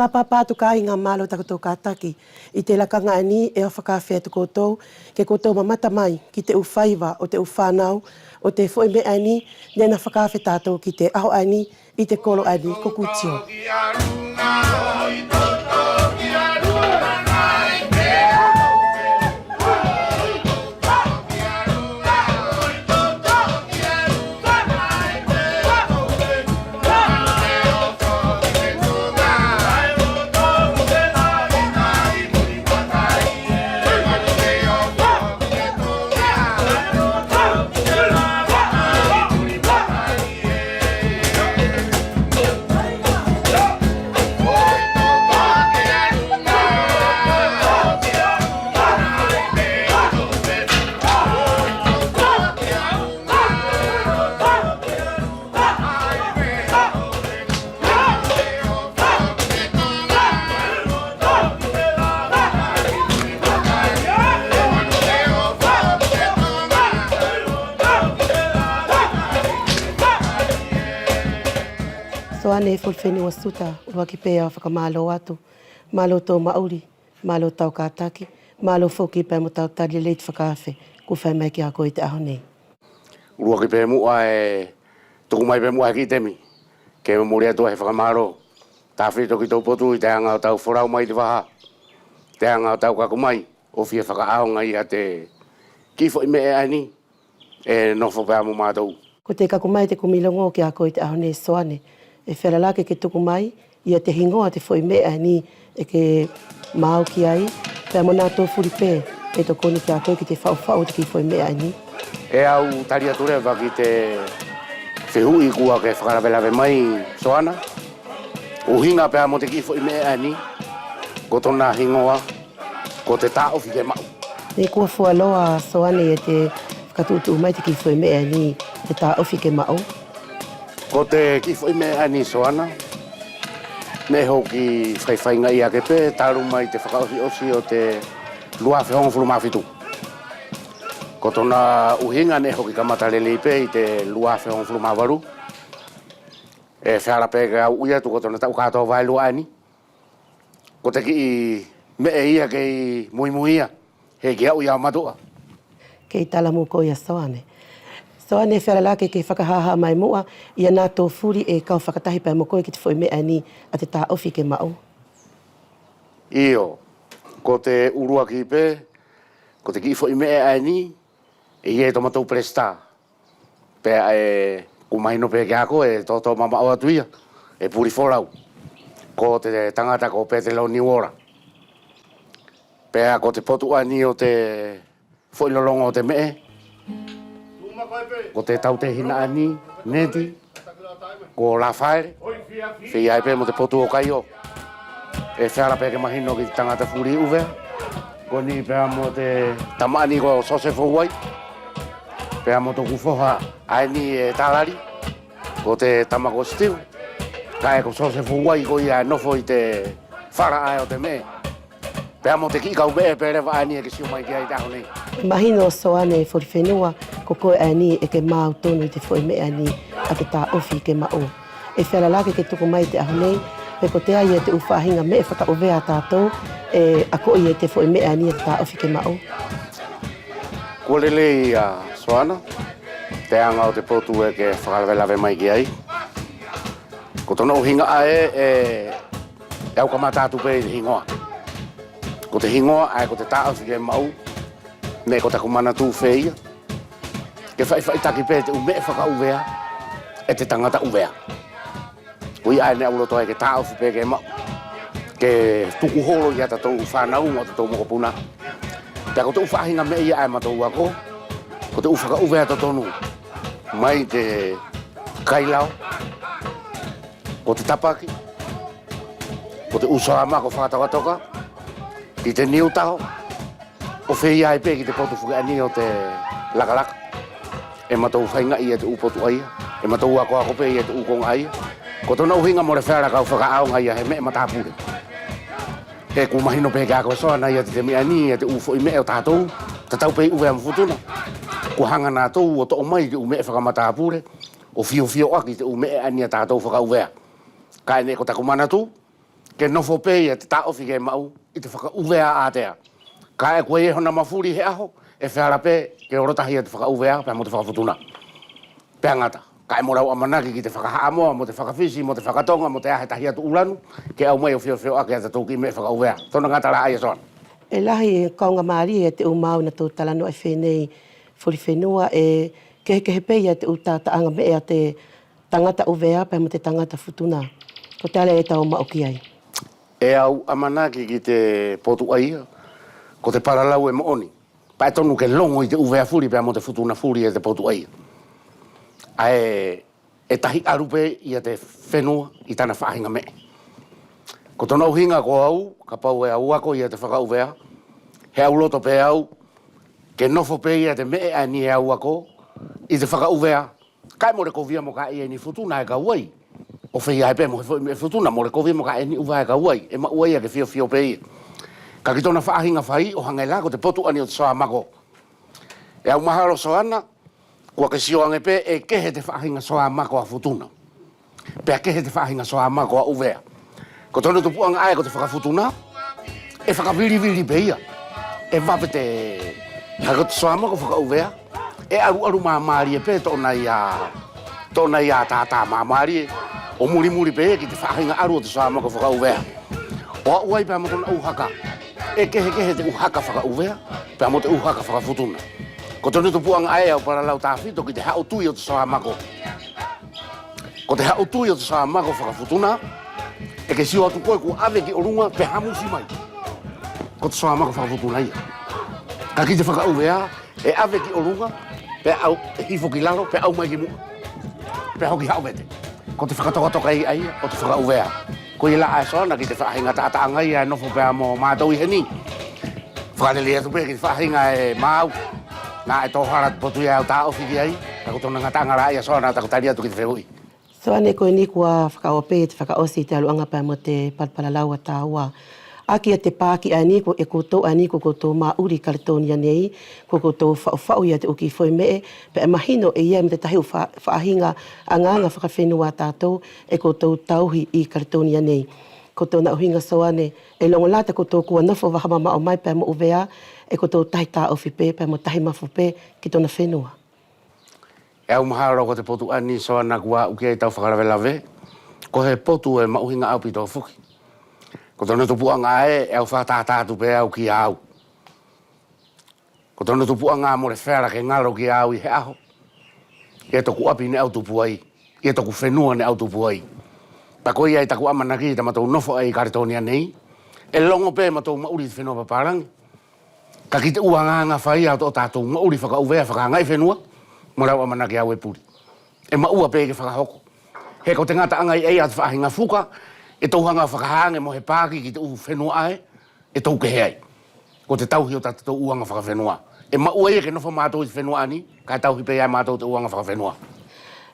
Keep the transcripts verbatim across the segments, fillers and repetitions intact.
Fakapapau atu kāiga, mālō takotou kātaki ʻi te lakaga ʻaeni. ʻE au fakaafe atu koutou ke koutou mamata mai ki te ʻu faiva ʻo te ʻu fānau ʻo te foʻi meʻa ʻaeni neʻe na fakaafe tatou ki te ʻaho ʻaeni ʻi te kolo ʻaeni ko Kutio. Soane Folifenua Suta, ʻuluaki pea ʻe au fakamālō atu. Mālō tou maʻuli, mālō tau kātaki, mālō foki pea mo tau tali lelei ʻi te fakaafe kua fai mai kia koe ʻi te ʻaho nei. ʻUluaki pe muʻa ʻe tuku mai pe muʻa he kiʻi temi ke momoli atu ai he fakamālō. Tafito ki tou potu ʻi te aga ʻo tau folau mai ʻi te vaha, te aga ʻo tau kaku mai ʻo fia fakaʻaogaʻi ia te kiʻi foʻi meʻa ʻaeni ʻe nofo pea mo mātou. Ko te kaku mai te kumi logo kia koe ʻi te ʻaho nei Soane, ʻe feala la ke ke tuku mai ia te higoa ʻo te foʻi meʻa ʻaeni ʻe ke maʻu ki ai, pea mo natou fuli pe ʻe tokoni kia koe ki te faʻufaʻu ʻo te kiʻi foʻi meʻa ʻaeni. ʻE au tali atu leva ki te fehuʻi kua ke fakalavelave mai Soana. ʻUhiga pea mo te kiʻi foʻi meʻa ʻaeni, ko tona higoa ko te taʻofi ke maʻu. Neʻe kua fualoa Soane ia te fakatuʻutuʻu mai te kiʻi foʻi meʻa ʻaeni, te taʻofi ke maʻu. Ko te kiʻi foʻi meʻa ʻaeni Soana, neʻe hoki faifaigaʻi ake pe talu mai te fakaʻosiʻosi ʻo te lua afe hogofulu ma fitu. Ko tona ʻuhiga neʻe hoki kamata lelei pe ʻi te lua afe hogofulu ma valu. ʻE feala pe ke au ui atu ko tona taʻu katoa vaelua ʻaeni. Ko te kiʻi meʻa ia kei muimui ia, heʻeki aʻu ia ʻo matuʻa. Kei tala mo koe ia Soane. Soane, feala la ke ke fakahaha mai muʻa ia natou fuli ʻe kau fakatahi pea mo koe ki te foʻi meʻa ʻaeni ʻa te taʻofi ke maʻu. Io, ko te ʻuluaki pe, ko te kiʻi foʻi meʻa ʻaeni ʻe ia ʻi tomatou pelesita. Pea ʻe kua mahino pe kia koe ʻe toto mamaʻo atu ia, ʻe puli folau. Ko te tagata ko Petelo Niuola. Pea ko te potu ʻaeni ʻo te foʻi lologo ʻo te meʻe, ko te tautehina ʻaeni, Neti, ko Lafaele, feia ai pe mo te potu ʻo Kaio. ʻE feala pe ke mahino ki te tagata fuli ʻUvea, ko ni pea mo te tama ʻaeni ko Sosefo Uai, pea mo toku foha ʻaeni ʻe Talali, ko te tama ko Sitiu, kaʻe ko Sosefo Uai ko ia ʻe nofo ʻi te fala ʻae ʻo te meʻe. Pea mo te kiʻi kau meʻe pe leva ʻaeni ʻe ke sio mai ki ai ʻi te ʻaho nei. Mahino Soane Folifenua, ko koe ʻaeni ʻe ke maʻu tonu ʻi te foʻi meʻe ʻaeni ʻa te taʻofi ke maʻu. ʻE feala la ke ke tuku mai ʻi te ʻaho nei pe kotea ia te ʻu faʻahiga meʻe fakaʻuvea ʻa tatou ʻe akoʻi ia te foʻi meʻe ʻaeni ʻa te taʻofi ke maʻu. Kua lelei ia Soana te aga ʻo te potu ʻe ke fakalavelave mai ki ai. Ko tona ʻuhiga ʻae ʻe ʻE au kamata atu pe ʻi te higoa. Ko te higoa ʻae ko te taʻofi ke maʻu, neʻe ko taku manatu feia ke faʻifaʻitaki pe te ʻu meʻe fakaʻuvea e te tagata ʻUvea. Koia ʻae neʻe au loto ai ke taʻofi pe ke maʻu, ke tuku holo ia tatou fanau mo tatou mokopuna. Pea ko te ʻu faʻahiga meʻe ia ʻae matou ako, ko te ʻu fakaʻuvea totonu mai te kailao, ko te tapaki, ko te ʻu soamako fakatokatoka, ki te niu taho, ʻo feia ai pe ki te potu foki ʻaeni ʻo te lakalaka. ʻE matou faigaʻi ia te ʻu potu ʻaia, ʻe matou akoako pe ia te ʻu koga ʻaia. Ko tona ʻuhiga mole feala kau fakaʻaogaʻi ia he meʻe matapule. He kua mahino pe kia koe Soana ia te temi ʻaeni ia te ʻu foʻi meʻe ʻo tatou, tatau pe ʻi ʻUvea mo Futuna, kua haga natou ʻo toʻo mai te ʻu meʻe fakamatapule ʻo fiofioʻaki te ʻu meʻe ʻaeni ʻa tatou fakaʻuvea. Kaʻe neʻe ko taku manatu, ke nofo pe ia te taofi ke maʻu ʻi te fakaʻuvea ʻatea. Kaʻe kua ʻi ai hona mafuli he ʻaho, ʻe feala pe ke olo tahi ia te fakaʻuvea pea mo te fakafutuna. Pea gata, kaʻe mo lau ʻamanaki ki te fakahaʻamoa mo te fakafisi mo te fakatoga mo te ʻae tahi atu ʻu lanu, ke ʻaumai ʻo fiofio ake ia tatou kiʻi meʻe fakaʻuvea. Tona gata la ʻaia Soana. ʻE lahi e kaugamalie ia te ʻu maʻu natou talanoa ʻi fenei Folifenua, ʻe kehekehe pe ia te ʻu tataʻaga meʻe ʻa te tagata ʻuvea pea mo te tagata futuna. Kotea ʻe tau maʻu ki ai? ʻE au ʻamanaki ki te potu ʻaia, ko te palalau ʻe moʻoni. Pea ʻe tonu ke logo ʻi te ʻuvea fuli pea mo te futuna fuli e te potu ʻaia. ʻAe, ʻe tahi alu pe ia te fenua ʻi tana faʻahiga meʻe. Ko tona ʻuhiga ko au, kapau ʻe au ako ia te fakaʻuvea, he au loto pe au ke nofo pe ia te meʻe ʻaeni ʻe au ako ʻi te fakaʻuvea. Kaʻe mole kovia moka ʻe ʻi ai ni futuna ʻe kau ai. ʻO feia pe mo he foʻi meʻe futuna, mole kovia moka ʻe ʻi ai ni ʻuvea ʻe kau ai, ʻe maʻua ia ke fiofio pe ia. Kaʻe ki tona faʻahiga fai, ʻo hage la ko te potu ʻaeni ʻo te soamako. ʻE au mahalo Soana, kua ke sio age pe ʻe kehe te faʻahiga soamako ʻa futuna. Pea kehe te faʻahiga soamako ʻa ʻuvea. Ko tona tupuʻaga ʻae ko te fakafutuna, ʻe fakavilivili pe ia. ʻE vave te, kaʻe ko te soamako fakaʻuvea, ʻe alualu mamalie pe tona ia, tona ia tata mamalie, ʻo mulimuli pe ia ki te faʻahiga alu ʻo te soamako fakaʻuvea. ʻO aʻu ai pea mo tona ʻu haka, ʻe kehekehe te ʻu haka fakaʻuvea pea mo te ʻu haka fakafutuna. Ko tona tupuʻaga ʻae ʻe au palalau tafito ki te haʻu tui ʻo te soamako. Ko te haʻu tui ʻo te soamako fakafutuna, ʻe ke sio atu koe kua ʻave ki ʻoluga pea hamusi mai. Ko te soamako fakafutuna ia. Kaʻe ki te fakaʻuvea, ʻe ʻave ki ʻoluga, pea ʻau, ʻe hifo ki lalo, pea ʻaumai ki muʻa. Pea hoki haʻu vete. Ko te fakatokatoka ia ʻaia ʻo te fakaʻuvea. Koia la ʻae Soana ki te faʻahiga tataʻaga ia ʻe nofo pea mo matou ʻi heni. Fakalelei atu pe ki te faʻahiga ʻe maʻu. Naʻe tohala te potu ia ʻe au taofi ki ai, kaʻe ko tona gataʻaga la ʻaia Soana taku tali atu ki te fehuʻi. Soane, koʻeni kua fakaʻosi pe te fakaʻosi ʻi te ʻaluʻaga pea mo te palalau ʻa taua. ʻAki ia te paki ʻaeni ko, ʻe kotou ʻaeni ko kotou maʻuli Kaletonia nei, ko kotou faʻufaʻu ia te ʻu kiʻi foʻi meʻe, pea ʻe mahino ʻe ʻi ai mo te tahi ʻu fa-, faʻahiga agaga fakafenua ʻa tatou ʻe kotou tauhi ʻi Kaletonia nei. Ko tona ʻuhiga Soane, ʻe logo la te kotou kua nofo vaha mamaʻo mai pea mo ʻUvea, ʻe kotou tahi taʻofi pe pea mo tahi mafu pe ki tona fenua. ʻE au mahalo ko te potu ʻaeni Soana kua aʻu ki ai tau fakalavelave, ko he potu ʻe maʻuhiga ʻaupito foki. Ko tona tupuʻaga ʻae, ʻe au fakatātā atu pe au kia au. Ko tona tupuʻaga mole feala ke galo kia au ʻi he ʻaho. ʻI toku ʻapi neʻe au tupu ai, ʻi toku fenua neʻe au tupu ai. Pea koia ʻi taku ʻamanaki ʻi tamatou nofo ʻi Kaletonia nei, ʻe logo pe matou maʻuli ʻi te fenua papalagi. Kaʻe ki te ʻu agaga fai ʻa totatou maʻuli fakaʻuvea fakaagaʻifenua, mo lau ʻamanaki au ʻe puli. ʻE maʻua pe ke fakahoko. He ko te gataʻaga ʻi ʻaia ʻa te faʻahiga fuka, ʻe tou haga fakaha age mo he paki ki te ʻu fenua ʻae ʻe tou kehe ai. Ko te tauhi ʻo tatatou ʻu aga fakafenua. ʻE maʻua ia ke nofo matou ʻi te fenua ʻaeni, kaʻe tauhi pe ia matou te ʻu aga fakafenua.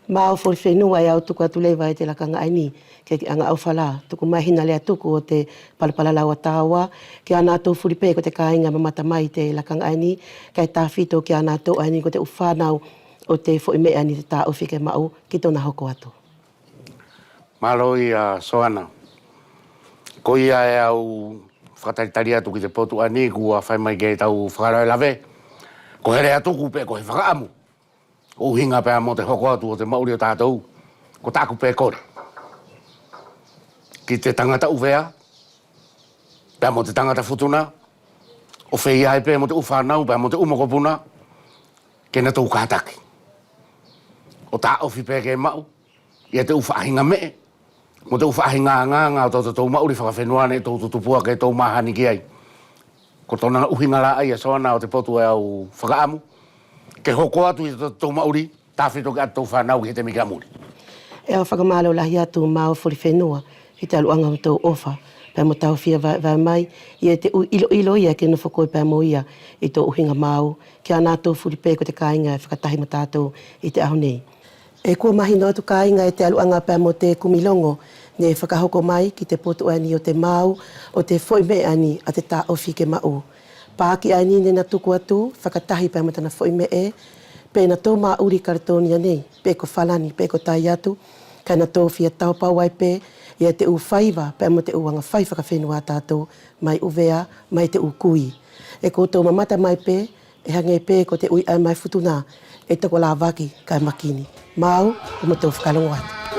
Maʻu Folifenua, ʻe au tuku atu leva ʻi te lakaga ʻaeni, ke ke aga ʻofa la, tuku mai hina lea tuku ʻo te palalau ʻa taua kia natou fuli pe ko te kaiga ʻe mamata mai ʻi te lakaga ʻaeni, kaʻe tafito kia natou ʻaeni ko te ʻu fanau ʻo te foʻi meʻe ʻaeni ʻe taʻofi ke maʻu ki tona hoko atu. Malo ia Soana. Koia ʻe au fakatalitali atu ki te potu ʻaeni kua fai mai ki ai tau fakalavelave. Ko he lea tuku pe ko he fakaʻamu. ʻUhiga pea mo te hoko atu ʻo te maʻuli ʻo tatou, ko taku pe kole ki te tagata ʻUvea pea mo te tagata Futuna, ʻo feia ai pe mo te ʻu fanau pea mo te ʻu mokopuna, ke natou kataki ʻo taʻofi pe ke maʻu ia te ʻu faʻahiga meʻe mo te ʻu faʻahiga agaga ʻo totatou maʻuli fakafenua neʻe tou tutupu ake tou mahani ki ai. Ko tona ʻuhiga la ʻaia Soana ʻo te potu ʻe au fakaʻamu ke hoko atu ia totatou maʻuli, tafito ki ʻatatou fanau ki he temi ki muli. ʻE au fakamalo lahi atu Maʻu Folifenua ʻi te ʻaluʻaga ʻo tou ʻofa pea mo tau fia vaevae mai ia te ʻu iloilo ia ke nofo koe pea mo ia ʻi tou ʻuhiga maʻu kia natou fuli pe ko te kaiga ʻe fakatahi mo tatou ʻi te ʻaho nei. ʻE kua mahino atu kaiga ʻi te ʻaluʻaga pea mo te kumi logo neʻe fakahoko mai ki te potu ʻaeni ʻo te maʻu ʻo te foʻi meʻe ʻaeni ʻa te taʻofi ke maʻu. Paki ʻaeni neʻe na tuku atu fakatahi pea mo tana foʻi meʻe, pe natou maʻuli Kaletonia nei, pe ko Falani, pe ko tai atu, kaʻe natou fia taupau ai pe ia te ʻu faiva pea mo te ʻu aga fai fakafenua ʻa tatou mai ʻUvea, mai te ʻu kui. ʻE kotou mamata mai pe, ʻe hage pe ko te ui ʻae mai Futuna, ʻe toko lavaki kae makini. Maʻu, ʻe mo tou fakalogo atu.